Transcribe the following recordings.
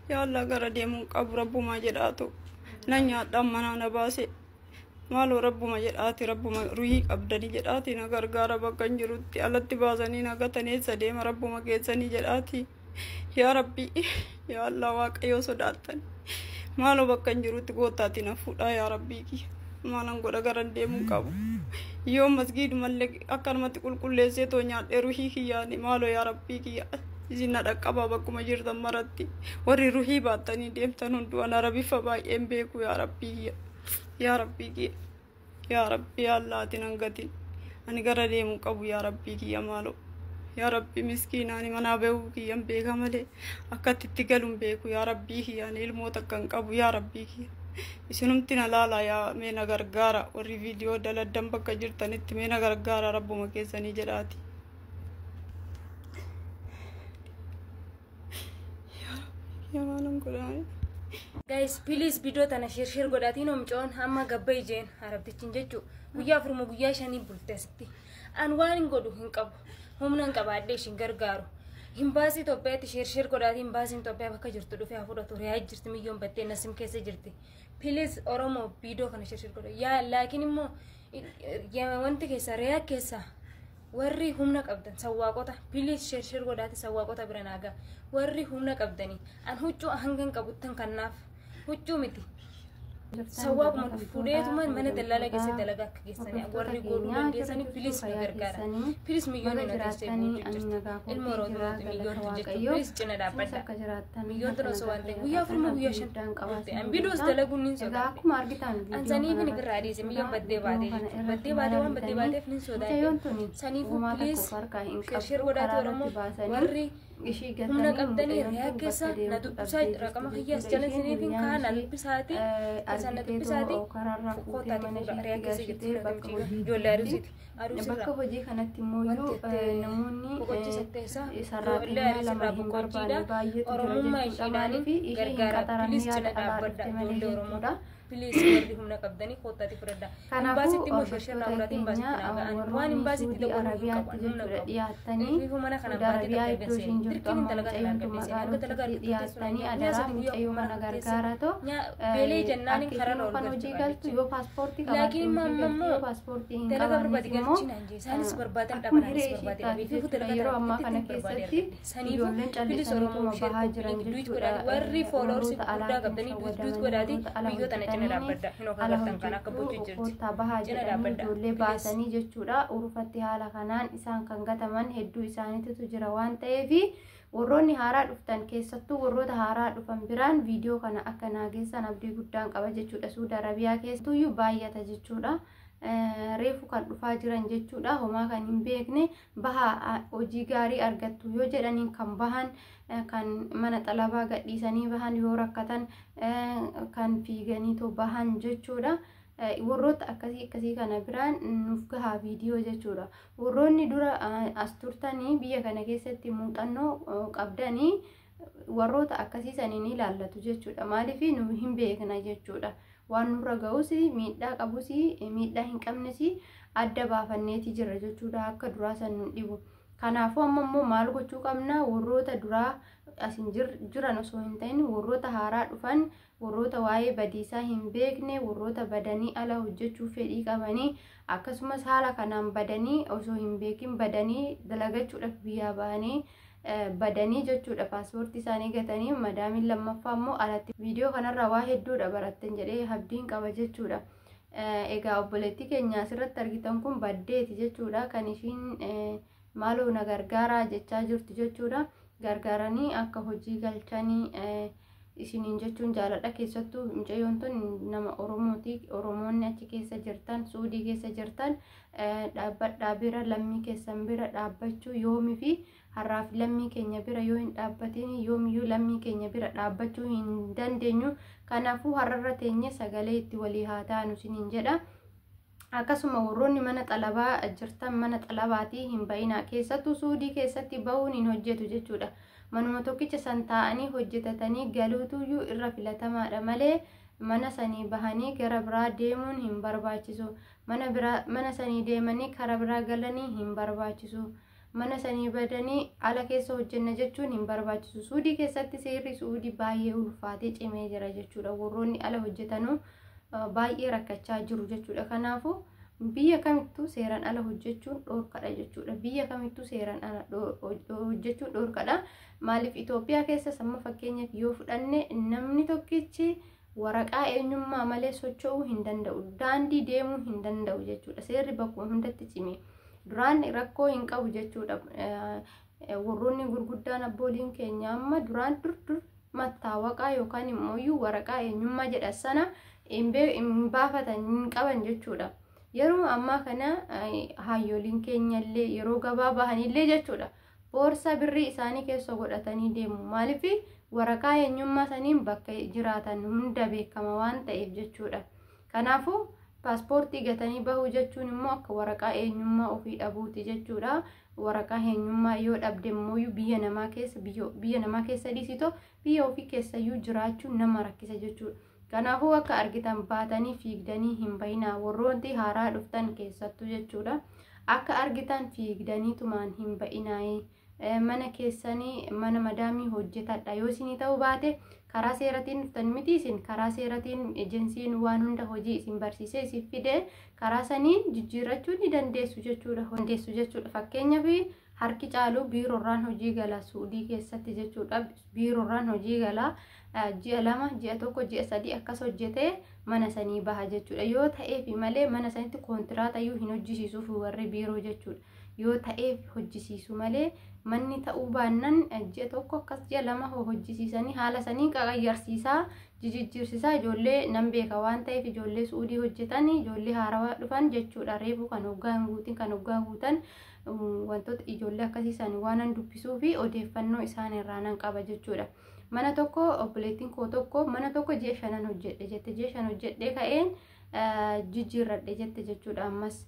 Yaa Allah, gara deemuun qabu, rabbumaa jedhaatu na nyaadhaan manaa na baase. Maaloo rabbuma jedhaati, rabbuma ruhii qabdanii jedhaati na gargaara. Bakka hin jirutti alatti baasanii na gatanii, eessa deema? Rabbuma keessanii jedhaati. Yaa Rabbi, yaa Allah, Waaqayyoo sodaattan, maaloo bakka hin jirutti gootaati na fuudhaa. Yaa Rabbii kiyya, maalan godha? Garan deemuu qabu. Yoo masgiidumallee akkanumatti qulqulleessee too nyaadhee ruhii kiyyaani. Maaloo yaa Rabbii kiyya, isin na dhaqqabaa bakkuma jirtan maratti. Warri ruhii baattanii deemtan hunduu, ana rabiffa baay'een beeku. Yaa Rabbii kiyya, yaa Rabbii kiyya, yaa Rabbi, yaa Allah, ati nan gatin. Ani gara deemuu qabu. Yaa Rabbii kiyya, maaloo yaa Rabbi, miskiina ani manaa bahuu kiyyan beeka malee akkatti itti galuun beeku. Yaa Rabbii kiyya, ani ilmoo takka hin qabu. Yaa Rabbii kiyya, isinumti na laala. Yaa mee na gargaara. Warri viidiyoo daladdan bakka jirtanitti mee na gargaara, rabbuma keessanii jedhaati. Yaa Rabbii kiyya, maalan godhaani? Guys, please viidiyoo tana share share godhaatiin. Omcoon amma gabba ijeen arabtichin jechuu guyyaa 4 guyyaa 5 bulte asitti. An waan hin godhu hin qabu. Humna hin qabaadhee ishin gargaaru. Hin baasii Itoophiyaatti share share godhaatiin, baasiin Itoophiyaa bakka jirtu dhufee haa fudhatu. Riyaa jirti, miyyoon battee Nasim keessa jirti. Please Oromoo, viidiyoo kana share share godha. Yaa laakiin immoo wanti keessa riyaa keessa warri humna qabdan, sawwaaqota, please share share godhaati sawwaaqota bira naagaa. Warri humna qabdanii, an huccuu hangan qabuttan kannaaf, huccuu miti, sawwaaquma fuudheetuma mana dallaalaa keessa dalagaa akka geessanii warri godhuu dandeessanii, please nu gargaara. Please, miyyoonni na teessee buutu jirti. Ilma Oromooti miyyoontu jechuun, please cina dhaabbadha. Miyyoontu osoo waan ta'e guyyaa 4 guyyaa 5 bulte. An viidiyoos dalaguun nin sodaadhe. An saniif ni birraa dhiise. Miyyoon baddee baatee jechuudha. Baddee baatee, waan baddee baateef nin sodaadhe. Saniifuu please share share godhaati. Oromoo, warri humna qabdanii riyaa keessa na dubbisaa. Raqama kiyyaas jala isiniifin kaa, na dubbisaati. Isaan na dubbisaati, kootaati fuudha. Riyaa keessa jirti ijoollee Aruusiiti. Bakka hojii kanatti immoo namoonni sarraatinyaa 2 hin barbaanne baay'eetu jira jechuudha. Maaliif ishee hin qaxaramne yaada alaa dhufte malee jechuudha. Please, warri humna qabdanii kootaati fudhadha. Kanaafuu hordoftoota keenya, warroonni Suudii Arabiyaatti jechuudha dhiyaattanii, Suudi Arabiyaa iddoo isheen jirtu amma mucayyoon tun magaalotatti dhiyaattanii, adaraa mucayyoo kana gargaaratoo akka isheen kan hojii galtu, yoo paaspoortii qabaatte hojii galtu, yoo paaspoortii hin qabaannes immoo akkuma hiree ishee taate jechuudha. Yeroo ammaa kana keessatti ijoolleen callisaniituma bahaa jiran jechuudha. Warri followers warroota guddaa alaatiin qabdanii duut shawwadamanii godhaati warroota ala biyyoota na cina hojjetaniin dhaabbadha. Hin ala okarrattan kan akka hojjechuu bochuu jirti. koottaa bahaa Cina jedhanii dhaabbadha. ijoollee Please. baasanii jechuudha. Urufatti haala kanaan isaan kan gataman hedduu isaaniitu jira waan ta'eef, warroonni haaraa dhuftan, keessattuu warroota haaraa dhufan biraan viidiyoo kana akka naageessan abdii guddaan qaba jechuudha. Suudi Arabiyaa keessattuyyuu baay'ata jechuudha. Reefu kan dhufaa jiran jechuudha. Homaa kan hin beekne bahaa hojii gaarii argattu yoo jedhaniin kan bahan, kan mana xalabaa gadhiisanii bahan, yoo rakkatan kan fiiganiitoo bahan jechuudha. Warroota akkasii akkasii kana biraan nuuf gahaa viidiyoo jechuudha. Warroonni dura as turtanii biyya kana keessatti muuxannoo qabdanii warroota akkasii saniin ilaallatu jechuudha. Maaliif nu hin beekna jechuudha. Waan nurra ga'us, miidhaa qabus, miidhaa hin qabnes adda baafanneeti jira jechuudha. Akka duraa san nu dhibu. Kanaafuu amma immoo maal gochuu qabna? Warroota duraa asin jiran osoo hin ta'in, warroota haaraa dhufan, warroota waa'ee badiisaa hin beekne, warroota badanii ala hojjechuu fedhii qabanii, akkasumas haala kanaan badanii osoo hin beekin badanii dalagachuudhaaf biyyaa bahanii badanii jechuudha, paaspoortii isaanii gatanii, madaamiin lammaffaa immoo alatti. Viidiyoo kanarraa waa hedduudha barattan jedhee abdiin qaba jechuudha. Egaa obboleettii keenya asirratti argitan kun baddeeti jechuudha, kan ishiin maaloo na gargaaraa jechaa jirtu jechuudha. Gargaaranii akka hojii galchanii isiniin jechuun jaaladha. Keessattuu mucayyoon tun nama Oromooti. Oromoonni achi keessa jirtan, Suudii keessa jirtan, dhaabbadhaa bira, lammii keessan bira dhaabbachuu yoomii fi har'aaf lammii keenya bira yoo hin dhaabbatin, yoomiyyuu lammii keenya bira dhaabbachuu hin dandeenyu. Kanaafuu har'arra teenye sagalee itti walii haa taanu isiniin jedha. Akkasuma warroonni mana xalabaa jirtan, mana xalabaatii hin bayinaa. Keessattuu Suudii keessatti bahuun hin hojjetu jechuudha. Manuma tokkicha san taa'anii hojjetatanii galuutuyyuu irra filatamaadha malee mana sanii bahanii gara biraa deemuun hin barbaachisu. Mana biraa, mana sanii deemanii kara biraa galanii hin barbaachisu. Mana sanii badanii ala keessa hojjenna jechuun hin barbaachisu. Suudii keessatti seerri suudii baay'ee ulfaatee cimee jira jechuudha. Warroonni ala hojjetanuu baay'ee rakkachaa jiru jechuudha. Kanaafuu biyya kamittuu seeraan ala hojjechuun dhoorkadha jechuudha. Biyya kamittuu seeraan ala hojjechuun dhoorkadha. Maaliif Itoophiyaa keessa amma fakkeenyaaf yoo fudhanne namni tokkichi waraqaa eenyummaa malee socho'uu hin danda'u. Daandii deemuu hin danda'u jechuudha. Seerri bakkuma hundatti cime. Duraan rakkoo hin qabu jechuudha. Warroonni gurguddaan abbooliin keenya amma duraan dur dur mattaawaqaa yookaan immoo waraqaa eenyummaa jedha sana hin baafatan hin qaban jechuudha. Yeroo ammaa kana hayyoliin keenya illee yeroo gabaa bahanillee jechuudha. Boorsaa birrii isaanii keessa godhatanii deemu. Maaliif waraqaa eenyummaa saniin bakka jiraatan hunda beekama waan ta'eef jechuudha. Kanaafuu paaspoortii gatanii bahuu jechuun immoo akka waraqaa eenyummaa ofii dhabuuti jechuudha. Waraqaa eenyummaa yoo dhabde immoo biyya namaa keessa biyya namaa keessa dhiisitoo biyya ofii keessayyuu jiraachuun nama rakkisa jechuudha. Kanaafuu akka argitan baatanii fiigdanii hin bahinaa warroonni haaraa dhuftan keessattuu jechuudha. Akka argitan fiigdanii tumaan hin ba'inaa. Mana keessanii mana madaamii hojjetadha. Yoo isinii ta'uu baate karaa seeratiin dhuftan miti isin karaa seeratiin ejensiin waan hunda hojii isin barsiisee isin fide karaa saniin jijjiirrachuu ni dandeessu jechuudha. Dandeessu jechuudha. Fakkeenyaaf harki caalu biiroorraan hojii gala suudii keessatti jechuudha. Biiroorraan hojii gala ji'a 2 ji'a 1 ji'a 3 akkas hojjetee mana sanii baha jechuudha. Yoo ta'eef malee mana sanitti kontiraatayyuu hin hojjisiisuuf warri biiroo jechuudha. Yoo ta'eef hojjisiisu malee manni ta'uu baannaan ji'a 1 akkas ji'a 2 hojjisiisanii haala sanii qaqayyarsiisaa jijjiirsiisaa ijoollee nan beeka waan ta'eef ijoollee suudii hojjetan ijoollee haarawaa dhufan jechuudha. Reefu kan hoggaa hin guutin kan hoggaa guutan wantoota ijoollee akkasiisan waan an dubbisuu fi odeeffannoo isaan irraa nan qaba jechuudha. Mana tokko obboleettiin koo tokko mana tokko ji'a 5 hojjedhe jette ji'a 5 hojjedhee ka'een jijjiirradhe jette jechuudha. Ammas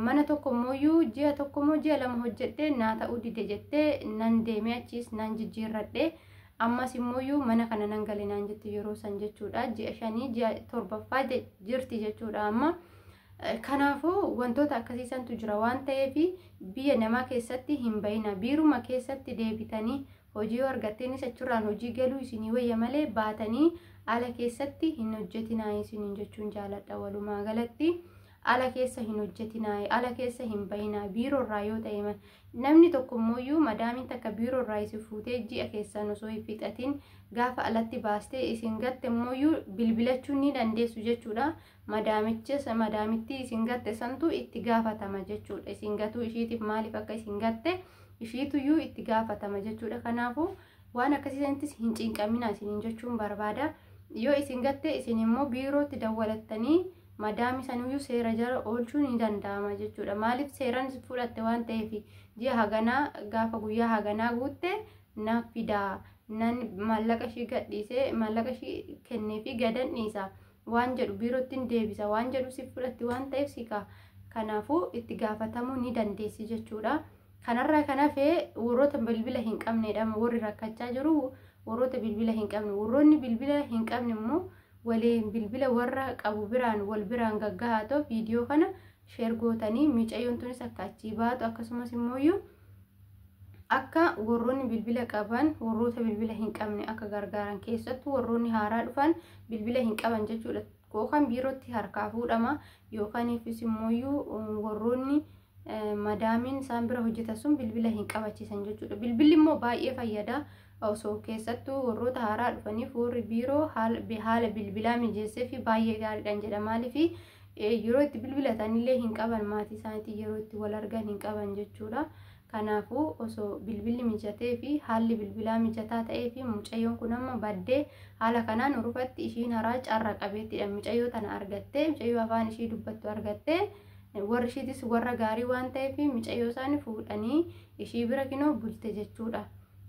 mana tokko immoo ji'a tokko immoo ji'a 2 hojjedhee naa ta'uu dide jettee nan deemee achiis nan jijjiirradhe. Ammas immoo mana kana nan gale naan jette yeroo san jechuudha. Ji'a 5 ji'a 7ffaa jirti jechuudha amma. Kanaafuu wantoota akkasiisantu jira waan ta'eef biyya namaa keessatti hin bahina. Biiruma keessatti deebitanii hojii yoo argatteenis achirraan hojii galuu isinii wayya malee baatanii ala keessatti hin hojjetinaa isiniin jechuun jaaladha. Walumaa galatti ala keessa hin hojjetinaa, ala keessa hin bahinaa biiroorraa yoo ta'e namni tokko immoo madaamiin takka biiroorraa isin fuutee ji'a keessan osoo hin fixatin gaafa alatti baastee isin gatte immoo bilbilachuu ni dandeessu jechuudha. Madaamittii isin gatte santu itti gaafatama jechuudha. Isin gatuu ishiitiif maaliif akka isin gatte ishiituyyuu itti gaafatama jechuudha. Kanaafuu waan akkasiisanittis hin cinqamina isiniin jechuun barbaada. Yoo isin gatte isin immoo biirootti dawwalattanii madaami saniyyuu seera jala oolchuun ni danda'ama jechuudha. Maaliif seeraan fudhatte waan ta'eef ji'a haganaa gaafa guyyaa haganaa guutte naaf fidaa nan maallaqa ishii gadhiisee maallaqa ishii kenneefi gadan dhiisa waan jedhu biirootti deebisa waan jedhu si fudhatti waan ta'eef sika. Kanaafuu itti gaafatamuu ni dandeessi jechuudha. Kanarraa kan hafe warroota bilbila hin qabnedha warri rakkachaa jiru warroota bilbila hin qabne. Warroonni bilbila hin qabne immoo waliin bilbila warra qabu biraan wal biraan gaggahaa ta'u viidiyoo kana sheer gootanii mucayyoon tunis akka achii baatu akkasumas immoo akka warroonni bilbila qaban warroota bilbila hin qabne akka gargaaran keessattuu warroonni haaraa dhufan bilbila hin qaban jechuudha. Yookaan biirootti harkaa fuudhama yookaan immoo warroonni madaamiin isaan bira hojjetan sun bilbila hin qabachiisan jechuudha. Bilbilli immoo baay'ee fayyada. Osoo keessattuu warroota haaraa dhufaniif warri biiroo haala bilbilaa mijeessee fi baay'ee gaariidhaan jedha. Maaliif yeroo itti bilbilatanillee hin qaban maatii isaaniitiin yeroo itti wal argan hin qaban jechuudha. Kanaafuu osoo bilbilli mijatee fi haalli bilbilaa mijataa ta'ee fi mucayyoon kun amma baddee haala kanaan urufatti ishiin haraa carra qabeettidha. Mucayyoo tana argattee mucayyoo afaan ishii dubbattu argattee warri ishiitis warra gaarii waan ta'eef mucayyoo isaanii fuudhanii ishii bira kinoo bulte jechuudha.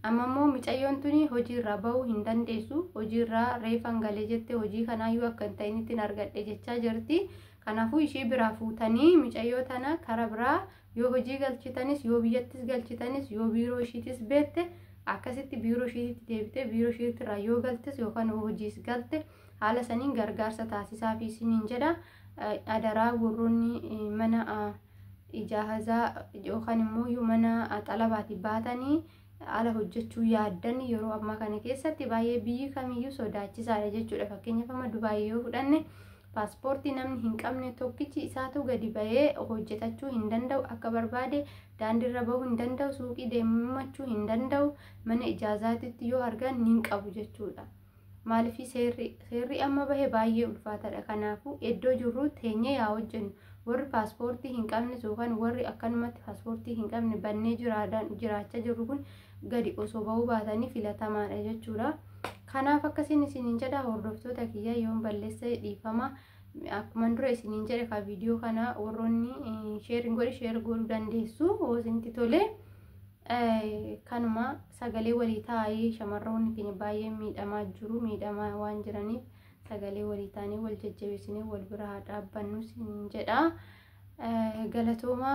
Amma immoo mucayyoon tuni hojiirraa bahuu hin dandeessu. Hojiirraa reefan galee jette hojii kanaayyuu akka hin ta'initti argadhe jechaa jirti. Kanaafuu ishii biraa fuutanii mucayyoo tana karaa biraa yoo hojii galchitanis yoo biyyattis galchitanis yoo biiroo ishiitis beette akkasitti biiroo ishiitti deebitee biiroo ishiitirraa yoo galtes yookaan hojiis galte haala saniin gargaarsa taasisaa fi isiniin jedha. Adaraa warroonni mana ijaazaa yookaan immoo mana xalabaati baatanii ala hojjechuu yaaddan yeroo ammaa kana keessatti baay'ee biyyi kamiyyuu sodaachisaadha jechuudha. Fakkeenyaaf amma Dubaayii yoo fudhanne paaspoortii namni hin qabne tokkichi isaatu gadi bahee hojjetachuu hin danda'u, akka barbaade daandiirra bahuu hin danda'u, suuqii deemachuu hin danda'u, mana ijaazaatitti yoo argan hin qabu jechuudha. Maaliif seerri amma bahe baay'ee ulfaataadha. Kanaafuu iddoo jirru teenyee yaa hojjennu. Warri paaspoortii hin qabne yookaan warri akkanumatti paaspoortii hin qabne bannee jiraachaa jirru kun gadi osoo bahuu baatanii filatamaadha jechuudha. Kanaaf akkasiin isiniin jedha hordoftoota kiyya, yoon balleessa dhiifama. Akkuma dura isiniin jedhe ka viidiyoo kana warroonni sheerin godhi sheer godhuu dandeessu yoo isinitti tole. Kanuma sagalee walii taa'ee shamarroonni keenya baay'ee miidhamaa jiru, miidhamaa waan jiraniif sagalee walii taanee wal jajjabeessinee wal bira haa dhaabbannu isiniin jedha. Galatooma.